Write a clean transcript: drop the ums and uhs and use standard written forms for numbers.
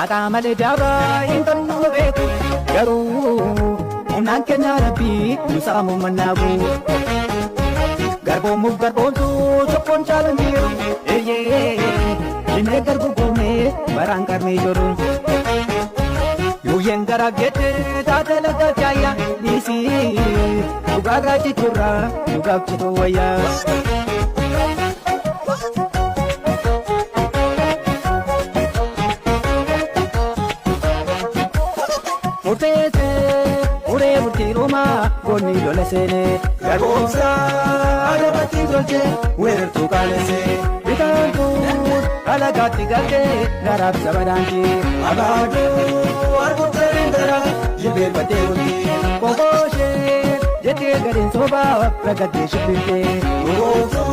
Haqaa malee daabaa hin qabnu beeku. Garuu humnaan kennaa rabbii nu saamu mannaabu. Garboomuuf garboomtuu tokkoon caalu hin jiru. Eeyyee diinee garbu goonee baraan qarmee jiru. Yuuyyeen gara geette taate laga jaaya dhiisii dhugaarraa cichurraa dhugaaf cituu wayyaa. Murteessee muree murtii dhumaa goonni lola seenee. Garboomsaa adabatti tolchee weerartuu qaalessee. Bitaan kun alagaatti galtee garaaf saba daantii. Abaaduu arguuf garaa jilbeenfattee bultii. Qoqooshee jettee gadeen soobaa ragaddee shibbirtee. Gogoomsuu.